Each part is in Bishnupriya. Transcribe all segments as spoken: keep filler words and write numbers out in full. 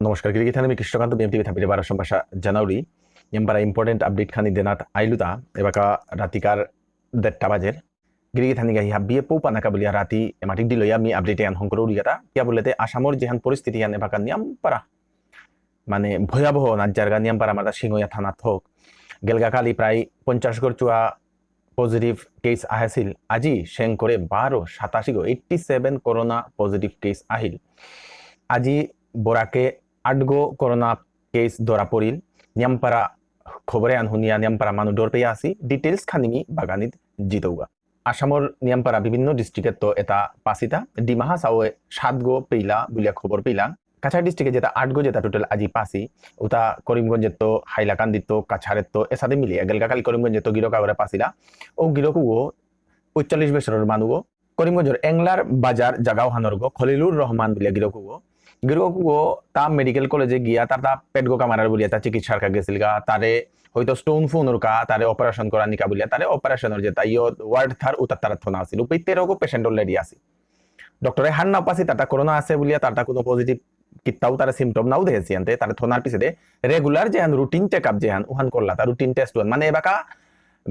নমস্কার, গিরিগিথানি মি কৃষ্ণকান্ত, বিএমটিভি থাপিরে বারো সম্ভাষা জানাউরি। নিয়ামপারা important update খানি দেনাত আইলুতা, এবাকা রাতিকার দেড়টা বাজের। গিরিগিথানি গাহি হাবিয়ে পৌ পানাকা বুলিয়া রাতি এমাটিক দিলইয়া মি update এহান হংকরৌরিগাতা। কিয়া বুললেতে আসামর যেহান পরিস্থিতি হান এবাকা নিয়ামপারা, মানে ভয়াবহ নাজ্জারগা নিয়ামপারা মাতা সিংহয়া থানা থক। গেলগা কালি প্রায় পঞ্চাশ গর চুয়া positive case আহেছিল। আজি সেং করে বারো সাতাশি গো, eighty seven corona positive case Ahil. আজি বরাকে আটগো করোনা case ধরা পড়িল। নিয়ামপারা খবরে আন হুনিয়া নিয়ামপারা মানু ডর পেয়া আসি। Details খানি মি বাগানিত জিতৌগা। আসামর নিয়ামপারা বিভিন্ন district এত্ত এতা পাসিতা। ডিমা হাসাওয়ে সাতগো পেইলা বুলিয়া খবর পেইলা। কাছাড় district এ যেতা আটগো যেতা total আজি পাসি, উতা করিমগঞ্জেত্ত, হাইলাকান্দিত্ত, কাছাড়েত্ত, এসাদে মিলিয়া। গেলগা কালি করিমগঞ্জেত্ত গিরক আগরে পাসিলা। ও গিরক উগো পঁয়তাল্লিশ বছরর মানুগো। করিমগঞ্জর এংলার বাজার জাগাও হানরগো খলিলুর রহমান বুলিয়া গিরক উগো। গিরক উগো তা মেডিকেল কলেজে গিয়া তার তা পেটগো কামারার বুলিয়া তা চিকিৎসার কা গেছিলগা। তারে হয়তো stone ফোনর কা, তারে operation করানিকা বুলিয়া, তারে operation র যেতা ইয়ো ward থার উতা তারা থনা আছিল। উপে তেরোগো patient already আছে। ডক্টরে হার না পাসি তার তা করোনা আছে বুলিয়া, তার তা কোনো positive কিত্তাও তারা symptom নাও দেখেছি আনতে, তারে থনার পিছে দে regular যেহান routine check up যেহান উহান করলা, তা routine test উহান। মানে এবাকা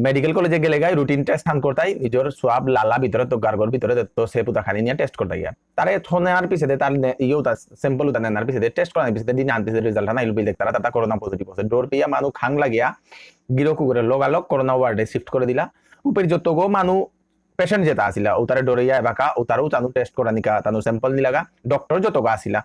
মেডিকেল কলেজে গেলে গাই routine test হান করতাই, নিজর swab লালা ভিতরে তো গার্গর ভিতরে তো সে পুতা খানি নিয়ে test করতাই আর। তারে থনার পিছে দে তার নে-, ইয়েও তা sample উতা নেনার পিছে দে test করার পিছে দে দিন আনতে result হান আইল বিল দেখতারা, তার তা করোনা positive আছে। ডর পিয়া মানু খাং লাগিয়া গিরক উগরে লগালগ করোনা ward এ shift করে দিলা। উপরে যতগো মানু patient যেতা আসিলা, উতারে ডরিয়া এবাকা, উতারও তানু test করানিকা, তানু sample নিলাগা, ডক্টর যতগো আসিলা,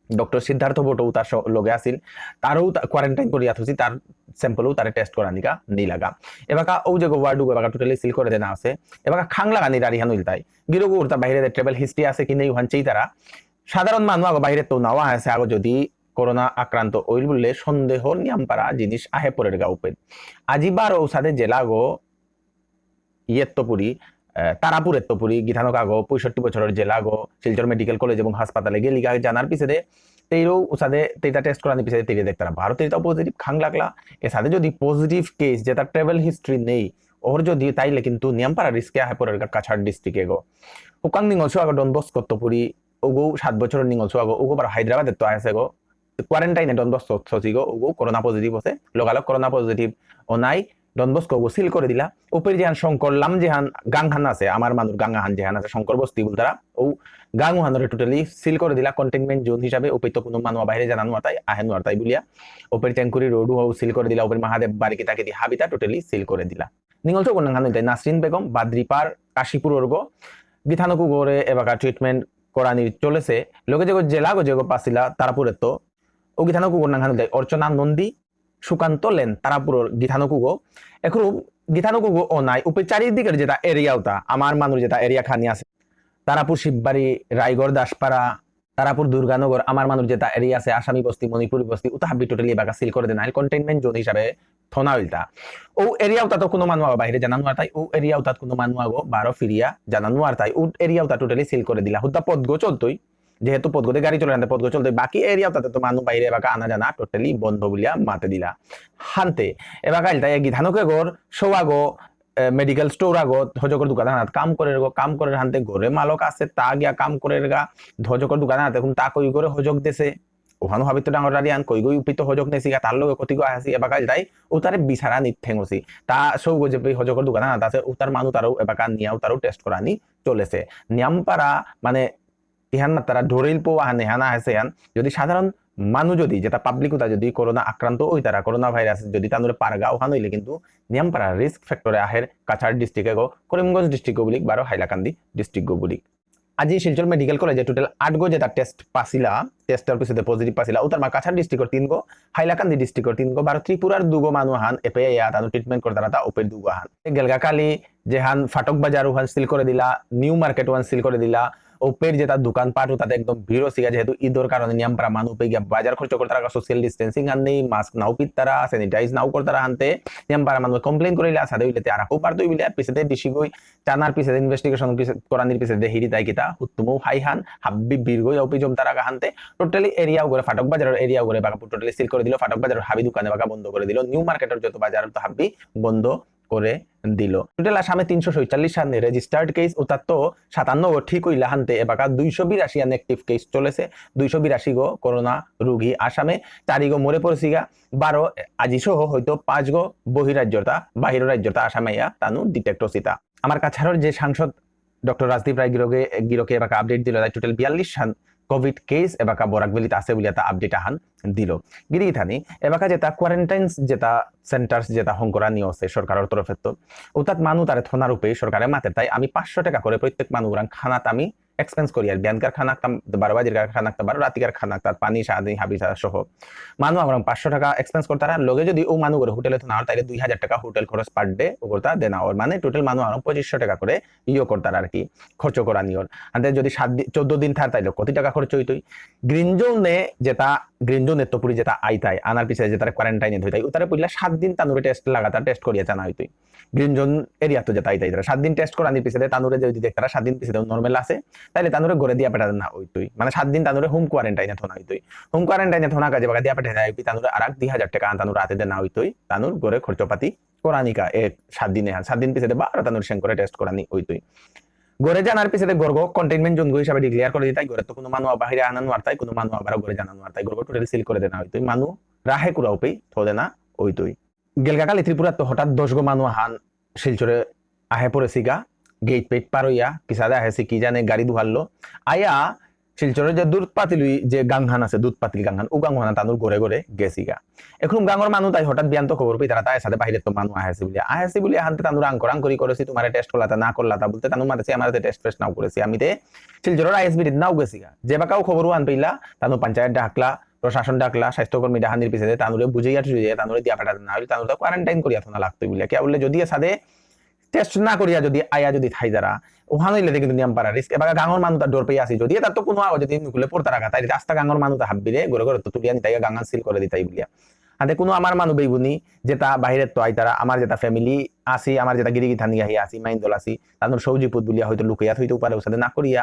ডক্টর সিদ্ধার্থ ভট্ট উতার স-, লগে আসিল, তারও তা-, quarantine করিয়া থসি, তার sample উতারে test করানিকা নিলাগা। এবাকা ও যে ward উগো এবাকা totally seal করে দেনা আছে, এবাকা খাং লাগা নিরারি হান উলতাই। গিরক উগর তা বাইরে travel history আছে কি নেই উহান চেই তারা। সাধারণ মানু আগো বাইরে তো নাওয়া আছে, আগো যদি করোনা আক্রান্ত ওইল বুললে সন্দেহ নিয়ামপারা জিনিস আহে পরের গা উপেন। আজি বারো উসাদে জেলা গো ইয়েত্তপুরি, আহ, তারাপুর এত্তপুরি, গিথানক আগো পঁয়ষট্টি বছরর জেলা গো, শিলচর মেডিকেল কলেজ এবং হাসপাতালে গেলিগা জানার পিছে দে, তেইরও উসাদে তেইতা test করানি পিছে তেইরে দেখতারা। বারো তেইতা positive খাং লাগলা, এসাদে যদি positive case যেতা travel history নেই, ওর যদি তাইলে কিন্তু নিয়ামপারা risk এ আহে পরের গা কাছাড় district এগো। হুকাং নিঙলসু আগো ডন বস্কো এত্তপুরি, ওগো সাত বছরর নিঙলসু আগো, ওগো বারো হায়দ্রাবাদ এত্ত আহেসে গো, quarantine এ ডন বস্কো থসি গো, ওগো করোনা positive আছে, লগালগ করোনা positive ও নাই, ডন বস্কো ওগো seal করে দিলা। উপরে যেহান শঙ্কর লাম যেহান গাং হান আছে, আমার মানুর গাং হান যেহান আছে, শঙ্কর বস্তি বুলতারা, ও গাং হানরে totally seal করে দিলা, containment zone হিসাবে। উপরে তো কোনো মানু বাইরে জানা নুয়ারতাই, আহে নুয়ারতাই বুলিয়া। উপরে টেঙ্কুরি road ও seal করে দিলা, উপরে মহাদেব বাড়ি কিতা কিতি হাবিতা totally seal করে দিলা। নিঙলসু গো নাঙহান হইতে নাসরিন বেগম, বাদ্রিপার, কাশীপুর অর্গ, গিথানক উগরে এবাকা treatment করানি চলেছে। লগে যেগো জেলা গো যেগো পাসিলা তারাপুর এত্ত, ও গিথানক উগর নাঙহান হইতে অর্চনা নন্দী, সুকান্ত লেন, তারাপুরর গিথানক উগো। এখন গিথানক উগো ও নাই, উপে চারিদিকের যেতা area উতা, আমার মানুর যেতা area খানি আছে, তারাপুর শিববাড়ি, রায়গড় দাসপাড়া, তারাপুর দুর্গানগর, আমার মানুর যেতা area আছে, আসামি বস্তি, মণিপুরী বস্তি, উতা হাবি totally এবাকা seal করে দেনা, containment zone হিসাবে থনা হইলতা। ও area উতা তো কোনো মানু আগো বাইরে জানা নুয়ারতাই, ও area উতাত কোনো মানু আগো বারো ফিরিয়া জানা নুয়ারতাই, ও area উতা totally seal করে দিলা। হুদ্দা পথগো চলতই, যেহেতু পথগোতে গাড়ি চলে আনতে পথগো চলতই, বাকি area উতাতে তো মানু বাইরে এবাকা আনা জানা totally বন্ধ বুলিয়া মাতে দিলা। হানতে এবাকা ইলতা এ গিথানকে গর সৌয়াগো, এ, medical store আগত হজকর দোকান হানাত কাম করের গো, কাম করের হানতে গরে মালক আছে, তা গিয়া কাম করের গা, হজকর দোকান হানাত এখন তা কই করে হজক দেছে, ওখানো হাবিত ডাঙর রারি আন কই গই উপিত হজক নেছি গা, তার লগে কতি গো আসি, এবাকা ইলতাই উতারে বিচারা নিত ঠেঙসি। তা সৌ গো যে পে হজকর দোকান হানাত আছে, উতার মানু তারও এবাকা নিয়া উতারও test করানি চলেছে। নিয়ামপারা মানে ইহান মাত্রা ডরিল পো আহান এহান আহেসে হান। যদি সাধারণ মানু যদি, যেতা public উতা যদি করোনা আক্রান্ত ওইতারা, করোনা ভাইরাস যদি তানুরে পারগা ওহান হইলে কিন্তু নিয়ামপারা risk factor এ আহের কাছাড় district এগো, করিমগঞ্জ district গো বুলিক, বারো হাইলাকান্দি district গো বুলিক। আজি শিলচর মেডিকেল কলেজে total আট গো যেতা test পাসিলা, test র পিছতে positive পাসিলা, উতার মা কাছাড় district র তিন গো, হাইলাকান্দি district র তিন গো, বারো ত্রিপুরার দুগো মানু হান এপে ইয়া তানু treatment করতারা তা উপের দুগো হান। গেলগা কালি যেহান ফাটক বাজার ওহান seal করে দিলা, নিউ মার্কেট ওহান seal করে দিলা, উপের যেতা দোকানপাট তাতে একদম ভিড় সিগা, যেহেতু ঈদর কারণে নিয়ামপারা মানু উপে গিয়া বাজার খরচ করতারা, social distancing আর নেই, mask নাও পিতারা, sanitize নাও করতারা হানতে, নিয়ামপারা মানু complain করিলা, সাদে হইলে তে আর কেউ পারতো হইলে, পিছেতে ডিসি গই, চানার পিছেতে investigation পিছে-, করানির পিছেতে হিরি তাই কিতা, হুত্তুমু হাই হান, হাব্বি ভিড় গই, উপে জমতারা গা হানতে, totally area ওগরে, ফাটক বাজারের area ওগরে বাকা totally seal করে দিল, ফাটক বাজারের হাবি দোকানে বাকা বন্ধ করে দিল, নিউ মার্কেটের যত বাজার তো হাব্বি বন্ধ করে দিল। টোটাল আসামে তিনশো ছয়চল্লিশ হান রেজিস্টার্ড কেস, উতার তো সাতান্ন গো ঠিক হইলা হানতে এবাকা দুইশো বিরাশি হান অ্যাক্টিভ কেস চলেছে, দুইশো বিরাশি গো করোনা রোগী আসামে, চারি গো মরে পড়েছিগা, বারো আজি সহ হয়তো পাঁচ গো বহিরাজ্যতা, বাহির রাজ্যতা আসামে ইয়া তানু ডিটেক্ট হসিতা। আমার কাছাড়ের যে সাংসদ ডক্টর রাজদীপ রায় গিরকে গিরকে এবাকা আপডেট দিল, তাই টোটাল বিয়াল্লিশ হান কোভিড কেস এবাকা বরাক ভ্যালিতে আছে বুলিয়া তা আপডেট আহান দিল। গিরি গিথানি, এবাকা যেটা কোয়ারেন্টাইন যেটা সেন্টার্স যেটা হংকরানি আছে সরকারের তরফে, তো ওটাত মানু তারে থনা রূপে সরকারে মাতে, তাই আমি পাঁচশো টাকা করে প্রত্যেক মানু ওরাং খানাত আমি এক্সপেন্স করি, আর বিয়ানকার খানা একটা বারো বাজির খানা একটা বারো রাতিকার খানা একটা পানি সারাদিন হাবি সারা সহ মানু আমার পাঁচশো টাকা এক্সপেন্স করতারা, লগে যদি ও মানু করে হোটেলে থনা হয়, তাহলে দুই হাজার টাকা হোটেল খরচ পার ডে ও করতা দেনা ওর, মানে টোটাল মানু আমার পঁচিশশো টাকা করে ইয়ে করতারা আর কি, খরচ করানি ওর। আনতে যদি সাত দিন, চোদ্দ দিন থার, তাইলে কত টাকা খরচ হইতই? গ্রিন জোনে যেটা, গ্রিন জোনের তো পুরি যেটা আইতাই, আনার পিছে যেটা কোয়ারেন্টাইনে ধইতাই, উতারে পইলা সাত দিন তানুরে টেস্ট লাগাতার টেস্ট করিয়া জানা হইতই। গ্রিন জোন এরিয়া তো যেটা আইতাই, তারা সাত দিন টেস্ট করানির পিছে তানুরে যদি দেখতারা সাত দিন পিছে নরমাল আছে, তাইলে তানুরে ঘরে দিয়া পেটা না হইতই, মানে সাত দিন তানুরে হোম কোয়ারেন্টাইনে থনা হইতই। হোম কোয়ারেন্টাইনে থনা কাজে বাগা দিয়া পেটা যায়, তানুরে আর এক দুই হাজার টাকা তানুরে হাতে দেনা হইতই, তানুর ঘরে খরচপাতি করানিকা এক সাত দিনে হান, সাত দিন পিছে বারো তানুর সেন করে টেস্ট করানি হইতই। ঘরে জানার পিছে গরগো কন্টেইনমেন্ট জোন গো হিসাবে ডিক্লেয়ার করে দিতাই, ঘরে তো কোনো মানু বাহিরে আনা নোয়ারতাই, কোনো মানু আবার ঘরে জানা নোয়ারতাই, গরগো টোটালি সিল করে দেনা হইতই, মানু রাহে কুড়া উপেই থো দেনা হইতই। গেলগা কালি ত্রিপুরা তো হঠাৎ দশ গো মানু হান শিলচরে আহে পড়েছিগা, গেট পেট পার হইয়া, কিসাদে আহেছি কি জানে, গাড়ি দুহারলো। আয়া শিলচরে যে দুধ পাতিল ওই যে গাংহান আছে, দুধ পাতিল গাংহান, ও গাংহান তানুর ঘরে ঘরে গেছিগা। এখন গাঙর মানু তাই হঠাৎ বিয়ান্ত খবর পেয়ে তারা তাই সাথে বাইরে তো মানু আহেছি বলে, আহেছি বলে হানতে তানুর আঙ্কর আঙ্করি করেছি, তোমারে টেস্ট করলাতা না করলাতা বলতে তানুর মাঝে আমার টেস্ট ফেস্ট নাও করেছি। আমি তে শিলচরের আইএসবিটি নাও গেছিগা। যে বাকাও খবর আন পেইলা, তানু পঞ্চায়েত ডাকলা, প্রশাসন ডাকলা, স্বাস্থ্যকর্মী ডাহানির পিছে তানুরে বুঝাইয়া টুঝাইয়া তানুরে দিয়া পাঠাতে না হইলে তানুরে কোয়ারেন্টাইন করিয়া থনা লাগতো বলে। কে বললে যদি সাদে টেস্ট না করিয়া যদি আয়া যদি থাই যারা, ওখানে হইলে কিন্তু নিয়ম পারা রিস্ক। এবার গাঙর মানু তার ডর পেয়ে আসি, যদি তার তো কোনো আগে যদি নুকুলে পড়তা রাখা, তাই রাস্তা গাঙর মানু তা হাব্বিরে ঘরে ঘরে তো তুলিয়া নিতাই, গাঙান সিল করে দিতাই বুলিয়া। হাতে কোনো আমার মানু বেইবুনি, যেটা বাইরে তো আইতারা, আমার যেটা ফ্যামিলি আসি, আমার যেটা গিরি গিথানি আহি আসি, মাইন্দল আসি, তাদের সৌজি পুত বুলিয়া হয়তো লুকিয়া থইতে পারে, ওসাদে না করিয়া,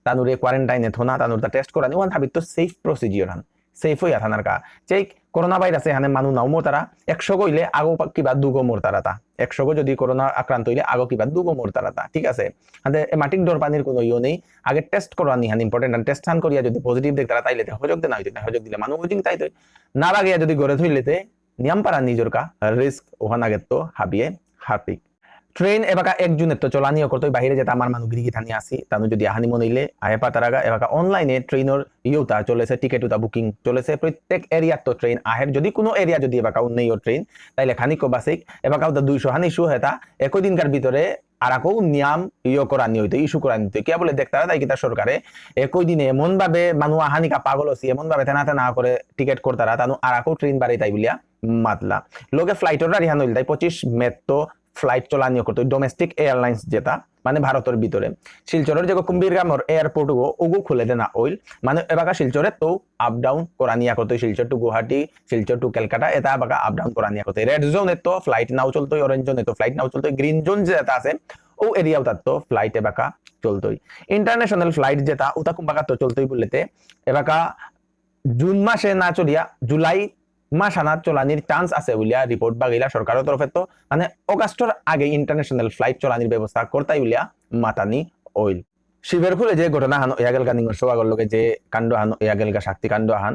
তানুরে কোয়ারেন্টাইনে থনা, তানুর তা টেস্ট করানি, ওয়ান হাবিত তো সেফ প্রসিডিওর হান। সেফ হইয়া থানার কা। চেক করোনা ভাইরাসে হানে মানু নাও মরতারা, একশো গইলে আগো পা-, কিবা দুগো মরতারা তা। একশো গো যদি করোনা আক্রান্ত হইলে আগো কিবা দুগো মরতারা তা। ঠিক আছে? হাতে এ মাটিক ডর পানির কোনো ইয়ে নেই। আগে টেস্ট করানি হান ইম্পর্টেন্ট। আর টেস্ট হান করিয়া যদি পজিটিভ দেখতারা তাইলে তে হজক দে না হইতে, না হজক দিলে মানু উজিং তাই তো। না লাগিয়া যদি ঘরে থইলে তে নিয়াম পারা নিজর কা রিস্ক ওহান আগে তো হাবিয়ে হারপিক। ট্রেন এবাকা এক জুনের তো চলানিও করতই, বাহিরে যেটা আমার মানু গিরি গিথানি আসি, তানু যদি আহানি মনেইলে আহে পাতারাগা, এবাকা অনলাইনে ট্রেনর ইয়েউতা চলেছে, টিকিট উতা বুকিং চলেছে, প্রত্যেক এরিয়াত তো ট্রেন আহের, যদি কোনো এরিয়া যদি এবাকা উন্নয় ট্রেন, তাইলে খানিক বাসিক, এবাকা উতা দুইশো হানি ইস্যু হেতা, একই দিনকার ভিতরে আর আকো নিয়ম ইয়ে করানি হইতো, ইস্যু করানি হইতো। কিয়া বলে দেখতারা তাই কিতা সরকারে, একই দিনে এমন ভাবে মানু আহানিকা পাগল হসি, এমন ভাবে তেনা তেনা করে টিকিট করতারা, তানু আর আকো ট্রেন বাড়ি তাই বুলিয়া মাতলা। লগে ফ্লাইটর রারি হান হইল তাই পঁচিশ মে তো ফ্লাইট চলানিও করতো, ডোমেস্টিক এয়ারলাইন্স যেটা, মানে ভারতের ভিতরে। শিলচরের যে কুম্ভীরগ্রামর এয়ারপোর্ট গো, ওগো খুলে দেনা ওইল। মানে এবাকা শিলচরে তো আপ ডাউন করানিয়া করতো, শিলচর টু গুয়াহাটি, শিলচর টু ক্যালকাটা, এটা এবাকা আপ ডাউন করানিয়া করতো। রেড জোনে তো ফ্লাইট নাও চলতো, অরেঞ্জ জোনে তো ফ্লাইট নাও চলতো, গ্রিন জোন যেটা আছে, ও এরিয়াও তার তো ফ্লাইট এবাকা চলতোই। ইন্টারন্যাশনাল ফ্লাইট যেটা, ওটা কুম্বাকা তো চলতোই বললেতে, এবাকা জুন মাসে না চলিয়া জুলাই মাস আনাত চলানির চান্স আছে বুলিয়া রিপোর্ট বাগিলা সরকারের তরফে তো, মানে অগাস্টর আগে ইন্টারন্যাশনাল ফ্লাইট চলানির ব্যবস্থা করতাই বুলিয়া মাতানি অইল। শিবের খুলে যে ঘটনা হান ইয়া গেলগা নিঙর সোয়াগর লগে যে কাণ্ড হান ইয়া গেলগা শক্তি কাণ্ড হান,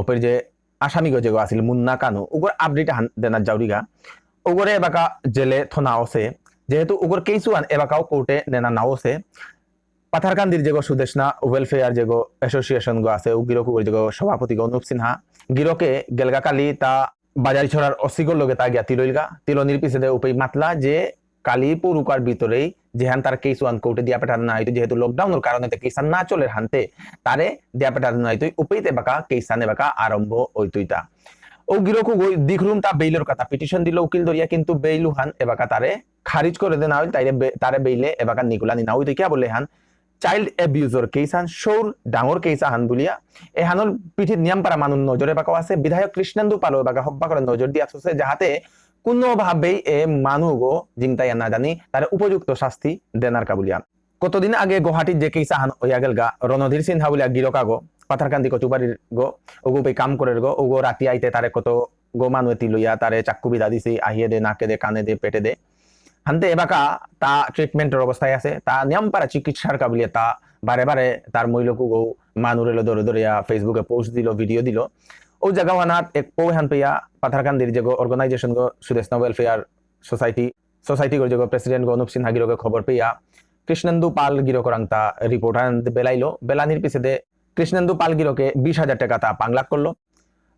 ওপের যে আসামি গো যেগো আছিল মুন্না কানু, উগর আপডেট হান দেনা জাউরিগা, উগরে এবাকা জেলে থনা আছে, যেহেতু উগর কেস ওয়ান এবাকাও কোর্টে নেনা না আছে, পাথারকান্দির যেগো সুদেশনা ওয়েলফেয়ার যেগো অ্যাসোসিয়েশন গো আছে, ও গিরক উগর যেগো সভাপতি গো অনুপ সিনহা, গিরকে গেলগা কালি তা বাজারি ছড়ার অসিগর লগে তা গিয়া তিলইলগা, তিলনির পিছে দে উপেই মাতলা যে কালি পৌরুকার ভিতরেই যেহান তার কেস ওয়ান কোর্টে দিয়া পেঠানো না হইতো, যেহেতু লকডাউনের কারণে তে কেস না চলের হানতে তারে দিয়া পেঠানো না হইতো, উপেইতে বাকা কেস আনে বাকা আরম্ভ হইতইতা। ও গিরকু গই দিখরুম তা বেইলর কথা পিটিশন দিল উকিল দরিয়া, কিন্তু বেইলু হান এবাকা তারে খারিজ করে দেনা হইল, তাইরে বে-, তারে বেইলে এবাকা নিকুলানি না হইতো। কিয়া বলে হান চাইল্ড অ্যাবিউজর কেস হান, সৌর ডাঙর কেস আহান বুলিয়া, এহানর পিঠিত নিয়াম পারা মানুর নজর এবাকাও আছে। বিধায়ক কৃষ্ণেন্দু পালও এবাকা হব্বা করে নজর দিয়া আছে, যাহাতে কোনোভাবেই এ মানুগো জিংতাইয়া না জানি তারে উপযুক্ত শাস্তি দেনার কা বুলিয়া। কতদিন আগে গুয়াহাটির যে কেস আহান ওয়া গেলগা, রণধীর সিনহা বুলিয়া গিরকাগো, পাথারকান্দি কচুবাড়ির গো, ওগো পে কাম করের গো, ওগো রাতি আইতে তারে কত গো মানুয়ে তিলইয়া তারে চাক্কু বিধা দিছে, আহিয়ে দে, নাকে দে, কানে দে, পেটে দে। হানতে এবাকা তা ট্রিটমেন্টর অবস্থায় আছে, তা নিয়াম পারা চিকিৎসার কাবিলে তা বারে বারে তার মইলকুগো মানুরেলো ধরে ধরিয়া Facebook-এ পোস্ট দিল, ভিডিও দিল। ও জায়গা ওহানাত এক পৌহান পেয়া পাথারকান্দির যেগো অর্গানাইজেশন গো সুদেষ্ণা ওয়েলফেয়ার সোসাইটি, সোসাইটি গো যেগো প্রেসিডেন্ট গো অনুপ সিনহা গিরকে খবর পেয়া কৃষ্ণেন্দু পাল গিরকরাং তা রিপোর্ট আন বেলাইলো। বেলানির পিছেদে কৃষ্ণেন্দু পাল গিরকে বিশ হাজার টাকা তা পাংলাক করলো।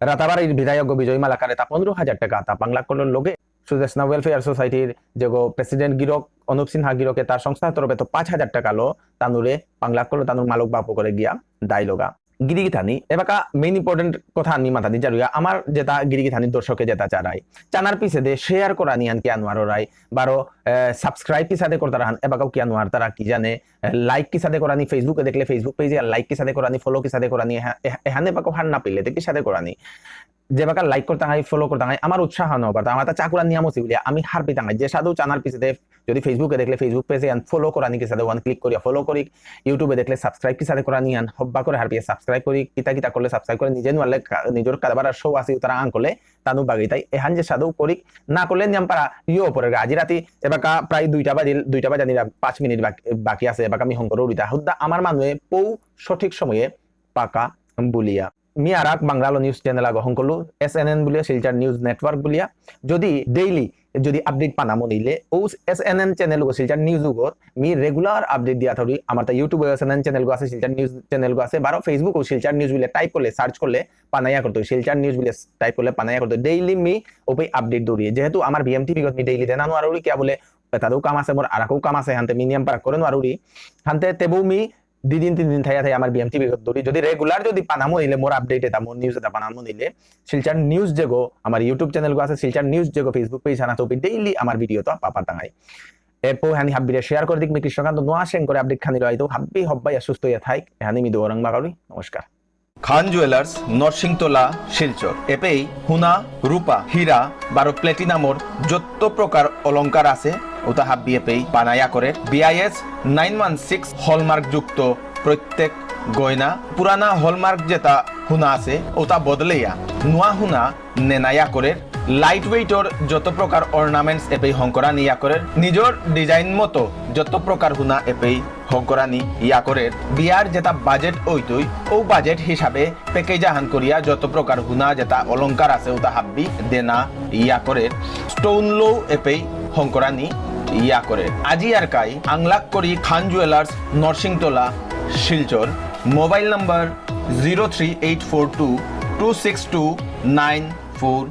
রাতাবাড়ির বিধায়ক গো বিজয় মালাকারে তা পনেরো হাজার টাকা তা পাংলাক করলো। লগে সুদেষ্ণা ওয়েলফেয়ার সোসাইটির যেগো প্রেসিডেন্ট গিরক অনুপ সিনহা গিরকে তার সংস্থার তরফে তো পাঁচ হাজার টাকা লো তানুরে পাংলাক করলো, তানুর মালক বাপকরে গিয়া দাইলগা। গিরিগিথানি, এবাকা মেইন ইম্পর্টেন্ট কথা আনি মাতানি জারুয়া, আমার যেটা গিরিগিথানি দর্শকে যেটা চারাই, চানার পিছেদে শেয়ার করানি আন কিয়া নুয়াররাই, বারো সাবস্ক্রাইব কিসাদে করতারা হান, এবাকাও কিয়া নুয়ারতারা কি জানে, লাইক কিসাদে করানি, Facebook-এ দেখলে Facebook পেজে আর লাইক কিসাদে করানি, ফলো কিসাদে করানি, এহা-, এহা-, এহানে বাকো হার না পেলে তে কিসাদে করানি। যেবাকা লাইক করতাঙাই, ফলো করতাঙাই, আমার উৎসাহ ন করতাঙাই, আমার তা চাকুরা নিয়ামো সিবিলিয়া, আমি হার পিতাঙাই, যে সাধু চানার পিছেদে যদি Facebook-এ দেখলে Facebook পেজে আন ফলো করানি কিসাদে ওয়ান ক্লিক করিয়া ফলো করি, YouTube-এ দেখলে সাবস্ক্রাইব কিসাদে করানি আন হব্বা করে হার পিয়া সাবস্ক্রাইব করি, কিতা কিতা করলে সাবস্ক্রাইব করে নিজে নুয়ারলে কা-, নিজর কারবার আর শো আসি উতারা আন করলে তানু বাগিতাই এহান যে সাধু করি না করলে নিয়াম পারা ইয়ো পরে আজি রাতি এবাকা প্রায় দুইটা বাজিল, দুইটা বাজানির পাঁচ মিনিট বাকি, বাকি আছে, এবাকা আমি হংকর উড়িতা হুদ্দা আমার মানুয়ে পৌ সঠিক সময়ে পাকা বুলিয়া। মি আরাক বাংলালো নিউজ চ্যানেল আগো হংকলু, এসএনএন বুলিয়া, শিলচর নিউজ নেটওয়ার্ক বুলিয়া। যদি ডেইলি যদি আপডেট পানা মনিলে, ও এসএনএন চ্যানেল গো, শিলচর নিউজ গো, মি রেগুলার আপডেট দিয়া থাকি। আমার তা YouTube-এ এসএনএন চ্যানেল গো আছে, শিলচর নিউজ চ্যানেল গো আছে, বারো Facebook-এ শিলচর নিউজ বুলে টাইপ করলে সার্চ করলে পানা ইয়া করতো, শিলচর নিউজ বুলে টাইপ করলে পানা ইয়া করতো। ডেইলি মি ওপে আপডেট দৌড়িয়ে, যেহেতু আমার বিএমটিভি গো মি ডেইলি দেনা নুয়ারুরি, কিয়া বুলে তাদেও কাম আছে, মোর আরাকও কাম আছে, হানতে মি নিয়াম পারা করে নুয়ারুরি, হানতে তেবু মি দুই দিন তিন দিন থাইয়া থাইয়া আমার বিএমটিভি দৌড়ি। যদি রেগুলার যদি পানা মনিলে মোর আপডেট এটা, মোর নিউজ এটা পানা মনিলে, শিলচর নিউজ যেগো আমার YouTube চ্যানেল গো আছে, শিলচর নিউজ যেগো Facebook পেজ আনা তো ডেইলি আমার ভিডিও তো পাপা তাঙাই। এপো হানি হাব্বিরে শেয়ার করে দিক, মি কৃষ্ণকান্ত নোয়া সেন করে আপডেট খানি লইতো, হাব্বি হব্বাই সুস্থ ইয়া থাইক, হানি মি দৌরাং বাগাউরি। নমস্কার। খান জুয়েলার্স, নরসিংতলা, শিলচর। এপেই হুনা, রূপা, হীরা, বারো প্লেটিনামর যত প্রকার অলংকার আছে, ওটা হাব্বি এপেই বানায়া করে। BIS nine one six hallmark যুক্ত প্রত্যেক গয়না, পুরানা হলমার্ক যেটা হুনা আছে, ওটা বদলেয়া নোয়া হুনা নেনায়া করে। লাইট ওয়েটর যত প্রকার অর্নামেন্টস এপেই হংকরানি ইয়া করে। নিজর ডিজাইন মতো যত প্রকার হুনা এপেই হংকরানি ইয়া করে। বিয়ার যেটা বাজেট ওইতই, ও বাজেট হিসাবে প্যাকেজ আহান করিয়া যত প্রকার হুনা যেটা অলংকার আছে ওটা হাব্বি দেনা ইয়া করে। স্টোন লো এপেই হংকরানি ইয়া করে। আজি আর কাই আংলাক করি Khan jewellers, Narsingtola, Silchar. Mobile number zero three eight four two two six two nine four